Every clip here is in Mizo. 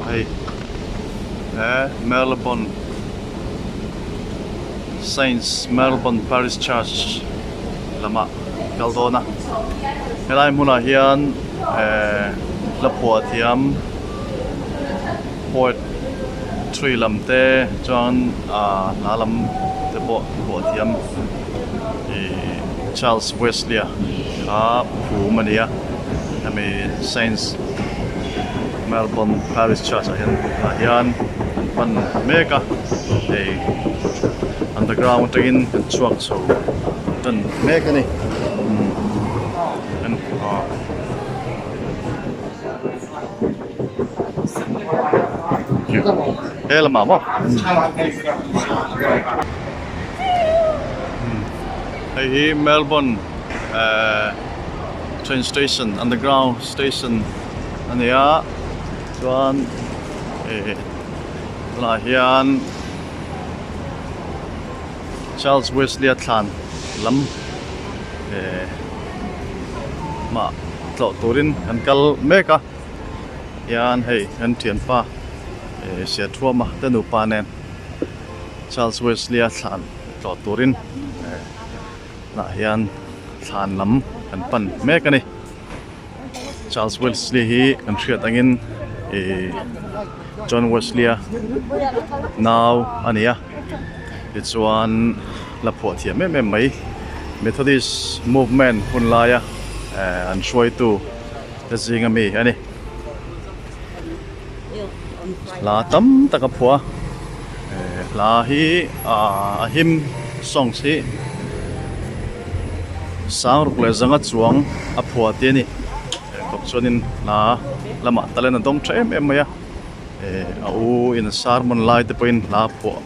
Hei he Marylebone Saints Marylebone Parish Church lamah kal dawn a helai hmunah hian ehh la phuah thiam poetry lam te chuan ahh hla lam te pawh phuah thiam ihh Charles Wesley a kha phum a ni a hemi Saints Melbourne Parish Church ah hian ah hian an pan mek a hei underground atangin kan chhuak chho tan mek a ni umm ah. He lamah maw hei hi Melbourne eh train station underground station a ni a chuan eh tunah hian Charles Wesley a thlan lam eh mah tlawh turin kan kal mek a hian hei kan thianpa eh Siathuama te nupa nen Charles Wesley a thlan tlawh turin eh tah hian thlan lam kan pan mek a ni. Charles Wesley hi kan hriat angin ih John Wesley a nau a ni a tichuan la phuah thiam em em mai Methodist movement hun laia eh an hruaitu te zinga mi a ni hla tam tak a phuah a eh hla hi ah a him songs hi sang ruk leh zanga chuang a phuah tih a ni kawp chuanin hla lamah talent a dawng tha em em mai a eh a u in sermon lai te pawhin hla phuah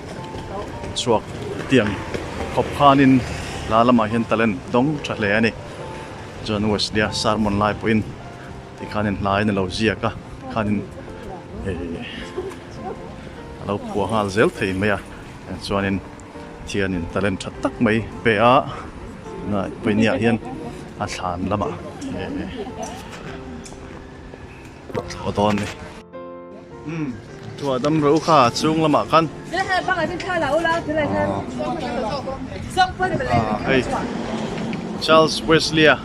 chhuak tiang khawp khanin hla lamah hian talent dawng tha hle a ni chuan Wesley a sermon lai pawhin. Tikhanin hlaiin a lo ziak a tikhanin eh a lo phuah nghal zel thei mai a chuanin thianin talent tha tak mai pe a tunah pawihniah hian a thlan lamah eh a dawn a ni. Umm chhuah dam ro kha a chhung lamah khan ah hei Charles Wesley a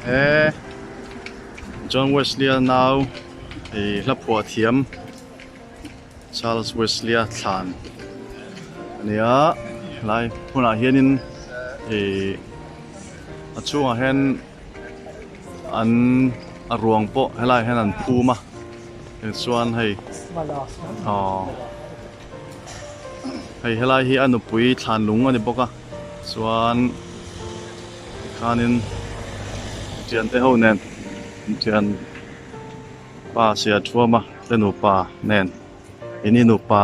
he. John Wesley-a nau ih hla phuah thiam Charles Wesley-a thlan a ni a helai hmunah hianin ih a chhungah hian an a ruang pawh helaiah hian an phum a tichuan hei aw hei helai hi a nupui thlan lung a ni bawk a chuan. Tikhanin thiante ho nen thian pa sia thuama te nupa nen ini nupa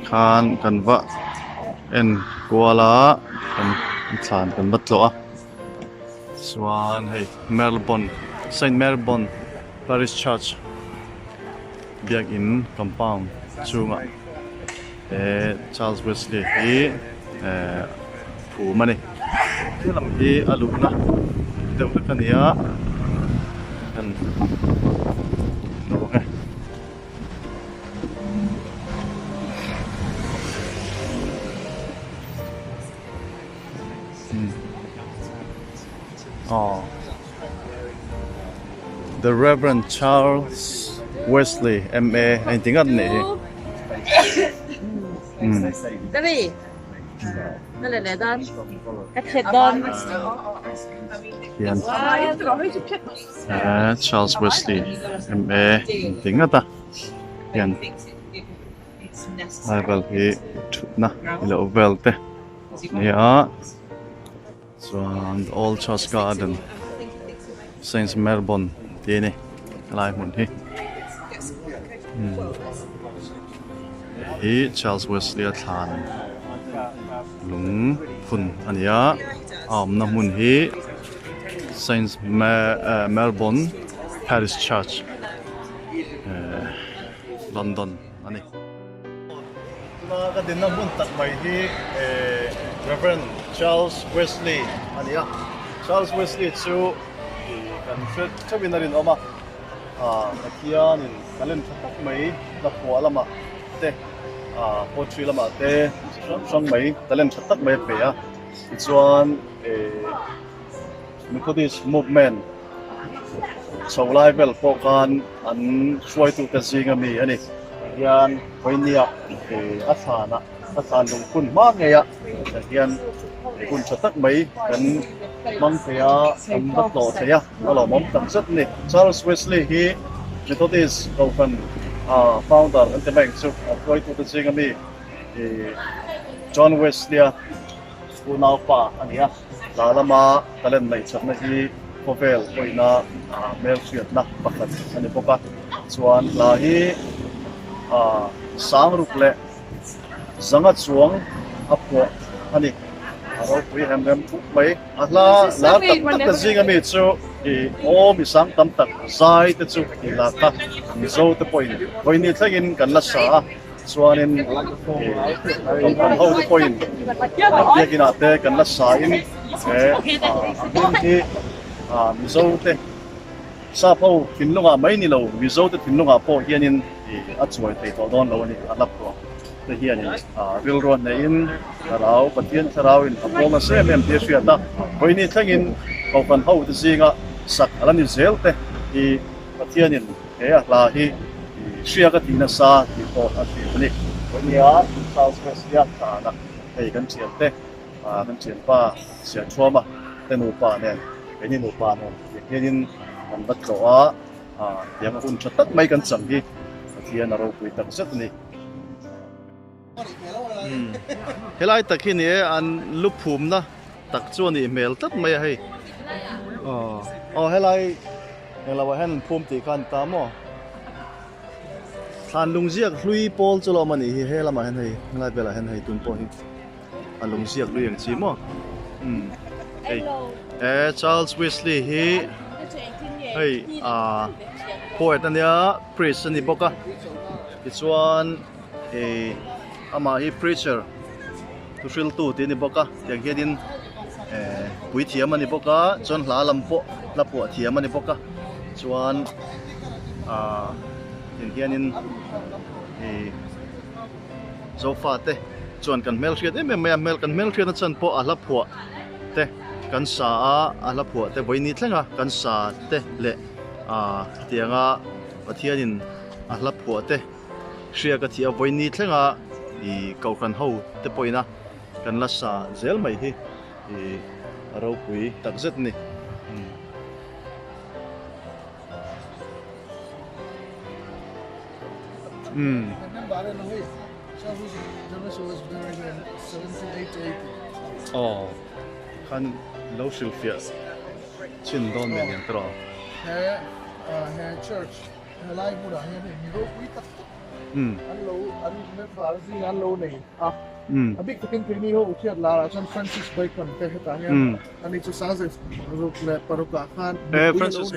khan kan va en kual a kan thlan kan va tlawh a chuan hei Melbourne Saint Melbourne Parish Church biakin compound chhungah. He Charles Wesley hi ehh phum a ni he lam hi a luhna deuh vek a ni a kan lo ang e. Aw The Reverend Charles Wesley M_A a inti ngat a nih hi. Hian Charles Wesley M_A inti ngat a hian bible hi thutna ilo vel te a ni a. Chuan the old church garden Saints Melbourne tih a ni helai hmun hi hi Charles Wesley a thlan lung phun a ni a a awmna hmun hi Saints Melbourne Parish Church eh London a ni. Tuna ka dinna hmun tak mai hi Rev. Charles Wesley a ni a, Charles Wesley chu kan hre theuhin a rinawm a, Pathianin talent tha tak mai hlaphuah lamah te poetry lamah te chi hrang hrang mai talent tha tak mai a pe a tichuan eh Methodist movement chho lai vel pawh khan an hruaitute zinga mi a ni hian vawinia eh a thlanah a thlan lungphun hma ngei a tah hian hun tha tak mai kan hmang thei a kan va tlawh thei a a lawmawm tak zet a ni. Charles Wesley hi Methodist kohhran ah founder an ti mai ang chu a hruaitute zinga mi ih John Wesley-a unaupa a ni a, hla lama talent neih chakna hi khawvel pawina ah hmelhriatna pakhat a ni bawk a, chuan hla hi ah sangruk leh Zanga chuang a phuah a ni. A ropui hem hem thup mai. A hla lar tak tak te zinga mi chu i aw mi sang tam tak zai te chu i la kha Mizo te pawhin vawini thlengin kan la sa a, chuanin i Kohhran ho te pawhin biakinah te kan la sa in he a hming hi Mizo te Sap ho thinlungah mai ni lo, Mizo te thinlungah pawh hianin a chuai thei tawh dawn lo a ni. A hlap ruang te hianin rilru a hneihin Thlarau, Pathian Thlarauin a pawl nasa em em tih a hriat a. Vawiini thlengin Kohhran ho te zinga sak a la ni zel te hi Pathianin he a hla hi hriak a tih nasa tih pawh a hriat a ni. Vawiinia Charles Wesley-a hlana hei kan thiante, kan thianpa Siahthuama te nupa nen, keini nupa nen, Tiang hianin kan va tlawh a, tiang hun tha tak mai kan chang hi Pathian a ropui tak zet a ni. Helai tak hi ni e, an lu phumna tak chu a nih hmel tlat mai a hei. Aw helai englo ah hian an phum tih kha a ni ta maw? Thlan lungziak hlui pawl chu lawm a nih hi, he lamah hian hei helai velah hian hei tun pawh hi. A lung ziak lui ang chi maw? Umm hei e Charles Wesley hi hei ah poet ania priest a ni bawk a tichuan ih amah hi preacher thu hriltu tih a ni bawk a tiang hianin eh puithiam a ni bawk a chuan hla lam pawh hla phuah thiam a ni bawk a chuan ah tiang hianin ih. Zofa te chuan kan hmelhriat em em mai a, hmel kan hmelhriatna chan pawh a hla phuah te kan sa a, a hla phuah te vawiini thlenga kan sa te leh ah hetianga Pathianin a hla phuah te hriak a thih a vawiini thlenga ih kohhran ho te pawhin a kan la sa zel mai hi ih a ropui takzet a ni. Umm. Aw khan lo hrilhfiah chin dawn nen hian tawh. He he church helai hmunah hian hei mi ropui tak tak an lo an member zingah an lo nei a. A bik takin keini ho thiat larah chuan Francis Bacon te hetah hian Ani chu Sangzai ruk leh parukah khan nupui a lo nei a, Francis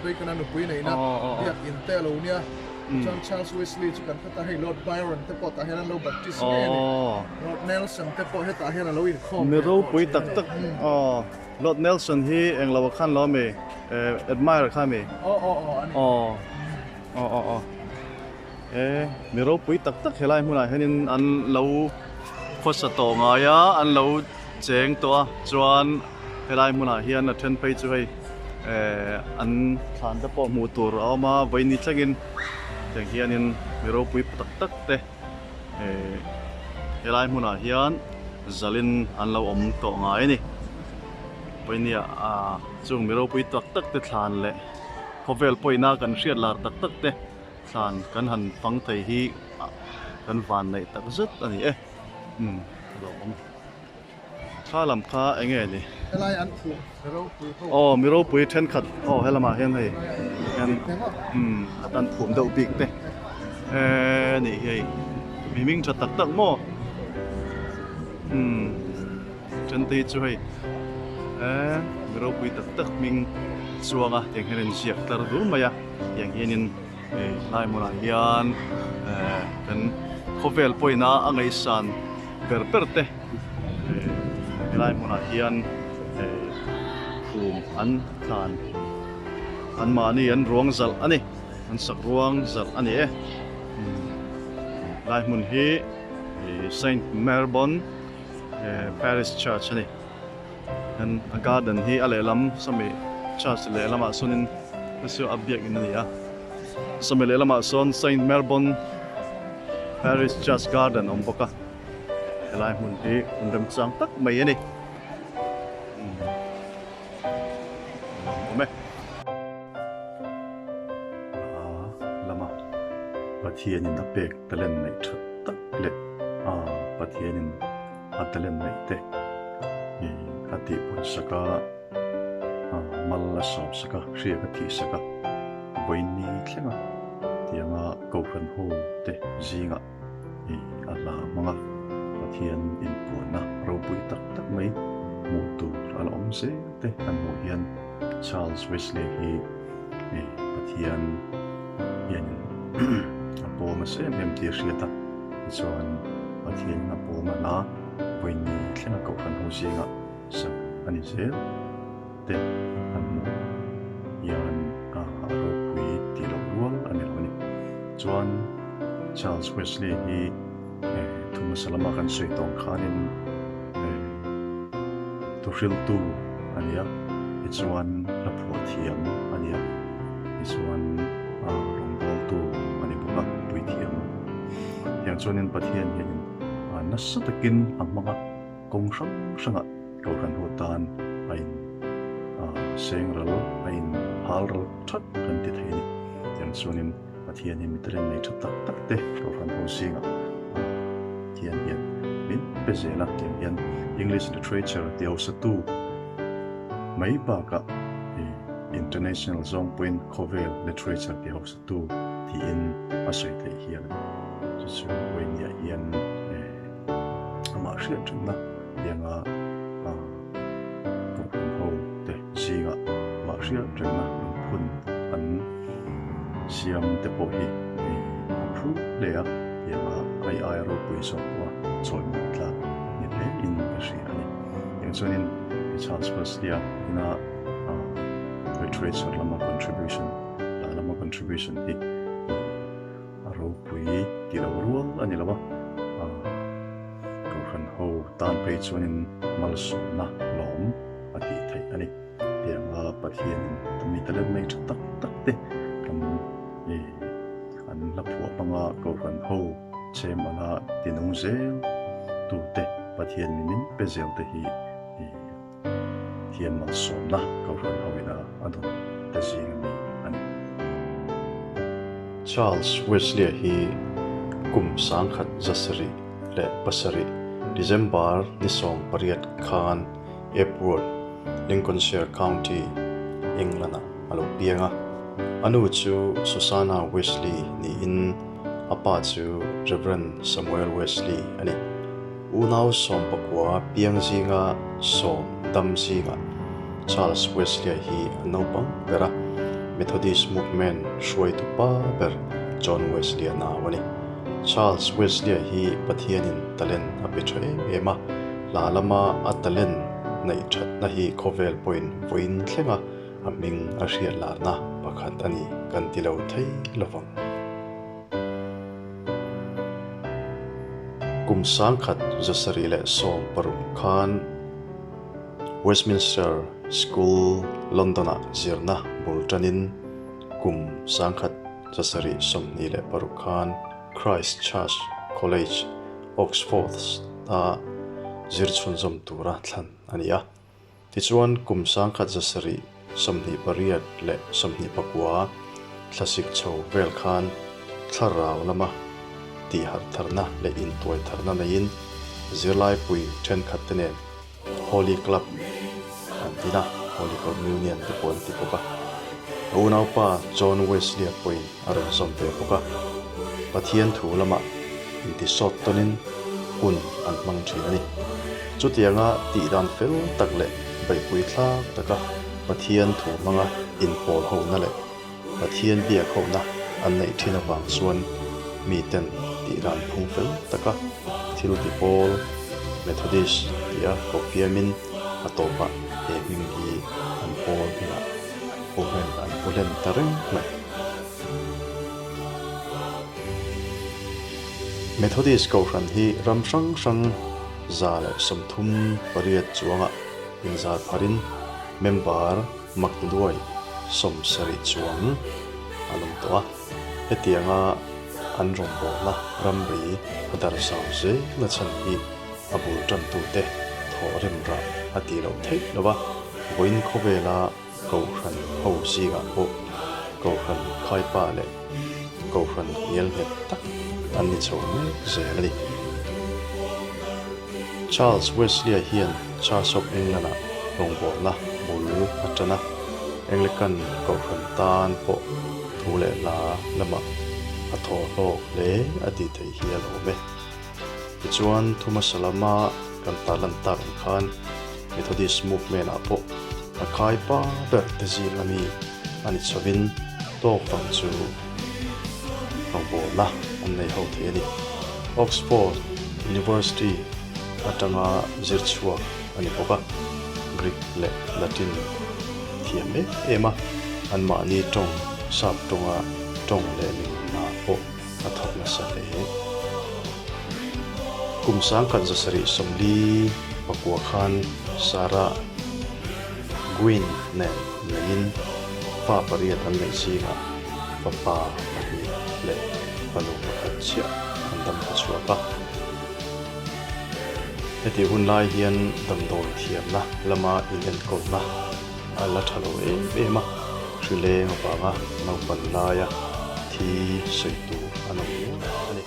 Bacon-a nupui neihna biak in te a lo nia. Tichuan Charles Wesley chu kan hre ta, hei Lord Byron te pawh tah hian an lo baptist ngei a ni. Lord Nelson te pawh hetah hian a lo inkhawm ve pawh thin a ni. Lord Nelson hi englo ah khan lo ami? Admirer kha ami? Aw aw aw a ni. Aw aw aw. E mi ropui tak tak helai hmunah hianin an lo khawsa tawh ngai a an lo cheng tawh a chuan helai hmunah hian a then phei chu hei eh an thlan te pawh hmuh tur a awm a vawiini thlengin tiang hianin mi ropui tak tak te eh helai hmunah hian zalin an lo awm tawh ngai a ni vawiini ah chung mi ropui tak tak te thlan leh khawvel pawhina kan hriat lar tak tak te. Thlan kan han fang thei hi kan van neih tak zet a ni e. Umm a lo awm. Thla lam kha eng nge ni? Helai an phu mi ropui ho. Aw mi ropui thenkhat aw helamah hian hei hian umm an phum deuh bik te eee nih hi hei mi hming tha tak tak maw umm then te hi chu hei eee mi ropui tak tak hming chuanga tiang hian an ziak tlar dur mai a. Tiang hianin hei hlai hmunah hian eh kan khawvel pawina a ngaihsan ber ber te eh helai hmunah hian eh khum an thlan An mahni an ruang zalh a ni. An sak ruang zalh a ni e. Lai hmun hi Saint Marbon Parish Church a ni. Hian a garden hi a lehlam sawmi church lehlamah sawnin chu a biakin a ni a. Sawmi lehlamah sawn Saint Marbon Parish Church garden a awm bawk a. Helai hmun hi hmun remchang tak mai a ni. Awm e. A lama Pathianin a pek talent neih that tak leh a Pathianin a talent neih te a tihpun sak a, mal a sawm sak a, hriak a thih sak a, vawiin ni thleng a tianga Kohhran ho te zingah a hla hmang a, Pathian inpuanna ropui tak tak mai hmuh tur a la awm zel te kan hmuh hian Charles Wesley hi Pathian hianin a pawm nasa em em tih a hriat a, tichuan Pathianin a pawm a hla vawiin thlenga Kohhran ho zingah sak a ni zel te an hmuh hian a ropui tih loh rual a ni lo a ni. Chuan Charles Wesley hi thu hmasa lama kan sawi tawng khanin thuhriltu a ni a, tichuan hla phuah thiam a ni a, tichuan rawngbawltu a ni bawk a, puithiam. Tiang chuanin Pathian hianin nasa takin a hmang a. Kawng hrang hrangah Kohhran ho tan a in seng ral, a in hal ral that kan ti thei a ni. Tiang chuanin Pathian hi mi talent nei tha tak tak te Kohhran ho zingah Pathian hian min pe zel a. Tiang hian English literature ti hausa tu mai bakah international zawng pawhin khawvel literature ti hausa tu tiin a sawi theih hial a ni. Chu chu Wayne-a hian. Amah hriat ṭhinna tianga kohhran ho te zingah amah hriat rengna lungphun an siam te pawh hi a phu hle a, tianga ai aia ropui zawk pawha chawimawi tlak ni hle in ka hria a ni. Tiang chuanin Charles Wesley-a ina literature lama contribution, hla lama contribution hi A ropui tih loh rual a ni lo a, Kohhran ho tan phei chuanin malsawmna lawm a tih theih a ni. Tianga Pathianin mi talent nei tha tak tak te kan an hla phuah hmanga Kohhran ho chem ala tinung zel tute Pathian mi min pe zel te hi Thian malsawmna Kohhran ho ina a dawn ta zing ami a ni. Charles Wesley-a hi kum 1707 December ni 18 khan Epworth, Lincolnshire County, England-ah a lo piang a. A nu chu Susanna Wesley niin a pa chu Rev. Samuel Wesley a ni. Unau sawmpakua piang zinga sawm dam zingah Charles Wesley-a hi a naupang ber a, Methodist Movement hruaitu pa ber John Wesley-a nau a ni. Charles Wesley-a hi Pathianin talent a pe tha em em a, hla lama a talent neih thatna hi khawvel pawhin vawiin thlenga a hming a hriat larna pakhat a ni kan ti lo thei lovang. Kum 1716 khan Westminster School, London-ah zirna bul tanin kum 1726 khan Christ Church College, Oxford-a zir chhunzawm tura thlan a ni a. Tichuan, kum 1728 thlasik chho vel khan thlarau lama tihharh tharna leh intuai tharna neiin zirlaipui thenkhat te nen Holy Club an din a, Holy Communion te pawh an ti bawk a. A unaupa John Wesley-a pawhin a rawn zawm ve bawk a. Pathian thu lamah intisawt tawnin hun an hmang thin a ni. Chutianga tih dan fel tak leh beihpui thlak taka Pathian thu hmanga inpawl hona leh Pathian biak hona an neih thin avang chuan miten tih dan phung fel taka thil ti pawl Methodist tia kofiamin a tawpah he hming hi an pawl hmingah. pu hlen an pu hlen ta reng mai. Methodist Kohhran hi ram hrang hrang 138 chuangah inzar pharin member maktaduai 70 chuang an awm tawh a. Hetianga an rawngbawlna ramri a darhzau zel na chhan hi a bul tantute thawh rem rah a tih loh theih lo a, vawiin khawvela Kohhran ho zingah pawh Kohhran khaipa leh Kohhran hnial nghet tak an ni chho mek zel a ni. Charles Wesley-a hian Church of England-ah rawngbawlna bul a tan a, Anglican Kohhran tan pawh thu leh hla lamah a thawh hlawk hle a tih theih hi a lawm e. Tichuan, thu hmasa lama kan tarlan tak ang khan Methodist movement-ah pawh a khai pa ber te zing a mi a ni chhovin tawk vang chu rawngbawlna an nei ho thei a ni. Oxford University atanga zir chhuak a ni bawk a, Greek leh Latin thiam em em a, anmahni tawng sap tawnga tawng leh lingna pawh a thawk nasa hle. Kum 1749 khan Sarah Gwynne nen neiin fa pariat an neih zingah fapa pahnih leh fanu pakhat chiah an dam ta chhuak a. Heti hun lai hian damdawi thiamna lama inenkawlna a la tha lo em em a, hri leng avanga naupan laia thi sawi tur an awm nual a ni.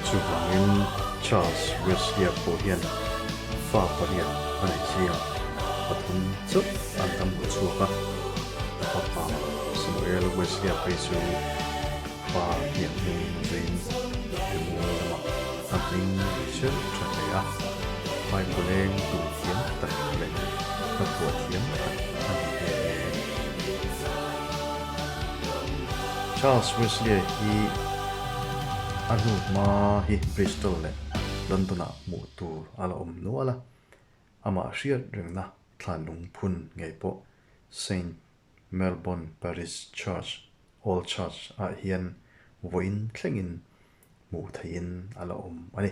Chuvangin Charles Wesley-a pawh hian fa pariat a neih zingah pathum chauh an dam haw chhuak a, a fapa Samuel Wesley-a phei chu pa hniam hnung zuiin rimawi lamah a hming cher tha hle a, hmaipawleng tum thiam tak leh hlathuah thiam tak a ni nghe nghe. Charles Wesley hi a hnu hma hi Bristol leh London-ah hmuh tur a la awm nual a, amah hriat rengna thlanlung phun ngei pawh Saint Melbourne Parish Church, Old Church, ah hian vawiin thlengin hmuh theihin a la awm a ni.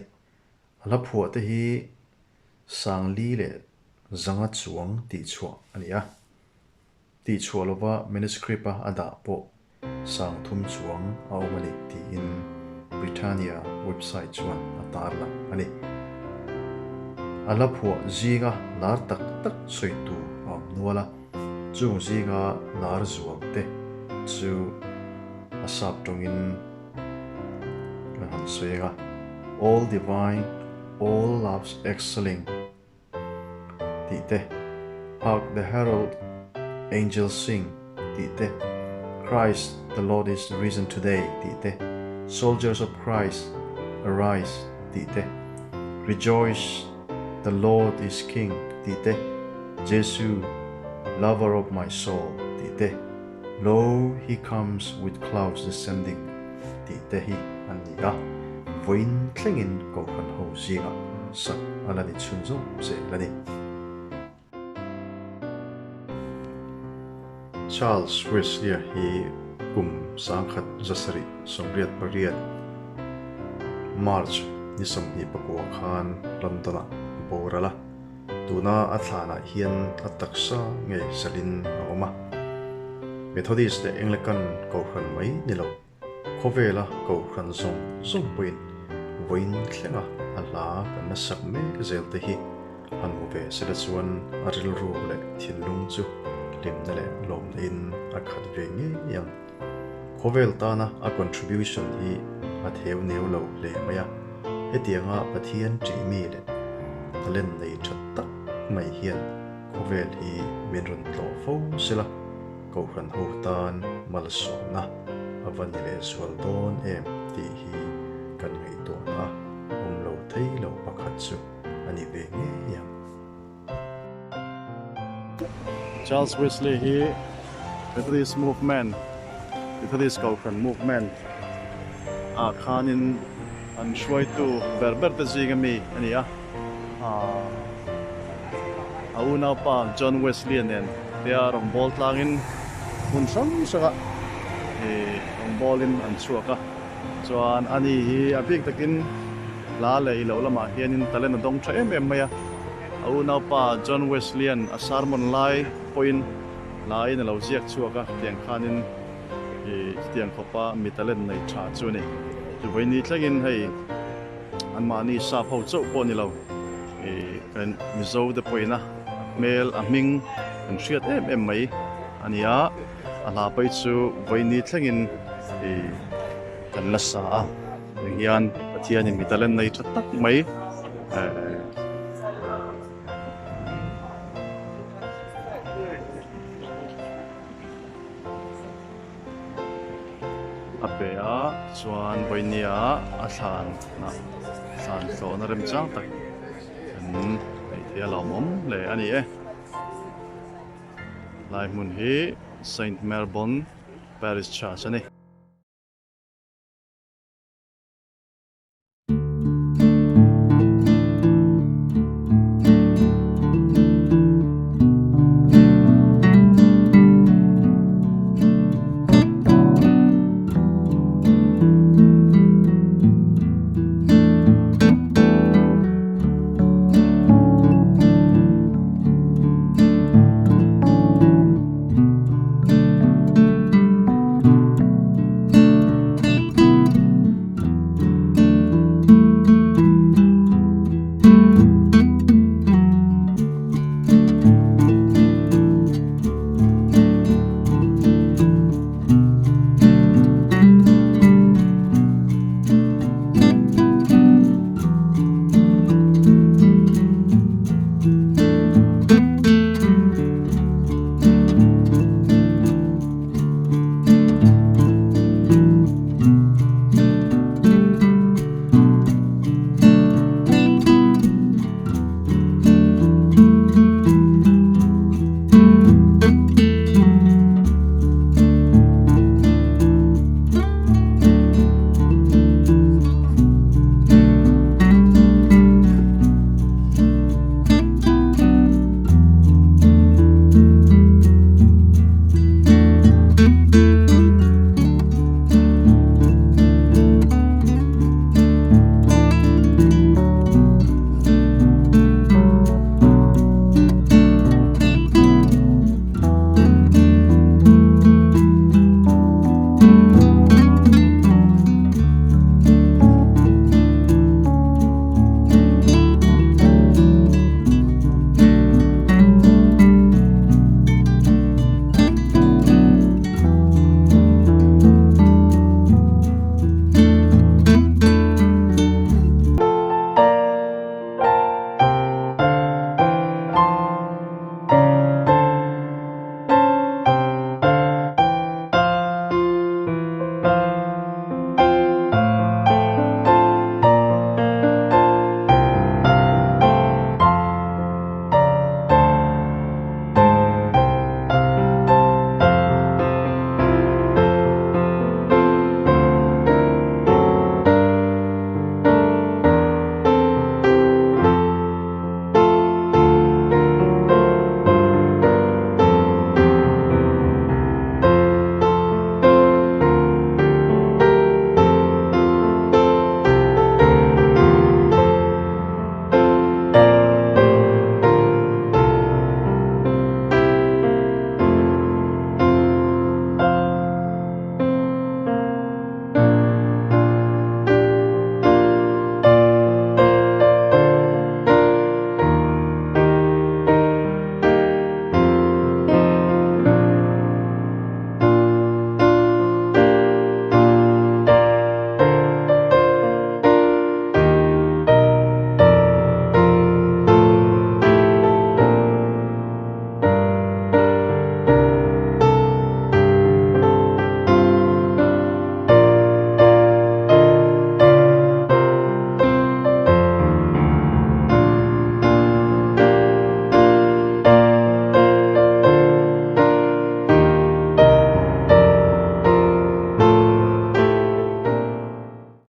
A hla phuah te hi Sangli leh Zanga chuang tih chhuah a ni a. Tih chhuah lova manuscript a a dah pawh Sangthum chuang a awm a ni tiin Britannia website chuan a tarlang a ni. A hla phuah zinga lar tak tak sawi tur a awm nual a, chung zinga lar zual te chu a sap tawngin kan han sawi ang a, All Divine, All Love's Excelling, tih te, Hark the Herald Angels Sing tih te, Christ the Lord is Risen Today tih te, Soldiers of Christ Arise tih te, Rejoice the Lord is King tih te, Jesu Lover of my Soul tih te, Lo he comes with clouds descending tih te hi an ni a, vawiin thlengin Kohhran ho zingah sak a la ni chhunzawm zel a ni. Charles Wesley-a hi kum 1788 March ni 24 khan London-ah a boral a. Tuna a thlanah hian a taksa ngei zalin a awm a. Methodist leh Anglican Kohhran mai ni lo, khawvela Kohhran zawng zawng pawhin vawiin thlenga a hla kan la sak mek zel te hi han hmu ve sela chuan a rilru leh thinlung chu hlimna leh lawmna in a khat ve ngei ang. Khawvel tana a contribution hi a theu neu lo hle mai a, hetianga Pathian ṭih mi leh talent nei ṭha tak mai hian khawvel hi min rawn tlawh fo sela, Kohhran ho tan malsawmna a va ni leh zual dawn em tih hi kan ngaihtuahna awm lo thei lo pakhat chu a ni ve ngei ang. Charles Wesley hi Methodist movement, Methodist Kohhran movement ah khanin an hruaitu ber ber te zinga mi a ni a. Aaa. A unaupa John Wesley-a nen tia rawngbâwl tlângin hmun hrang hrangah ih rawngbâwlin an chhuak a. Chuan ani hi a bik takin hla leh ilo lamah hianin talent a dawng tha em em mai a. A unaupa John Wesley-a'n a sermon lai pawhin hlain a lo ziak chhuak a, tiang khanin ih chutiang khawpa mi talent nei tha chu a ni. Chuvaini thlengin hei anmahni sap ho chauh pawh a ni lo, ih kan Mizo te pawhin a hmel a hming kan hriat em em mai a ni a. A hla paih chu vawiini thlengin ih kan la sa a tiang hian Pathianin mi talent nei tha tak mai eh a pe a chuan vawiinia a thlan ah thlan hlawhna remchang tak kan neih theih a lawmawm hle a ni e. Lai hmun hi Saint Melbourne Parish Church a ni.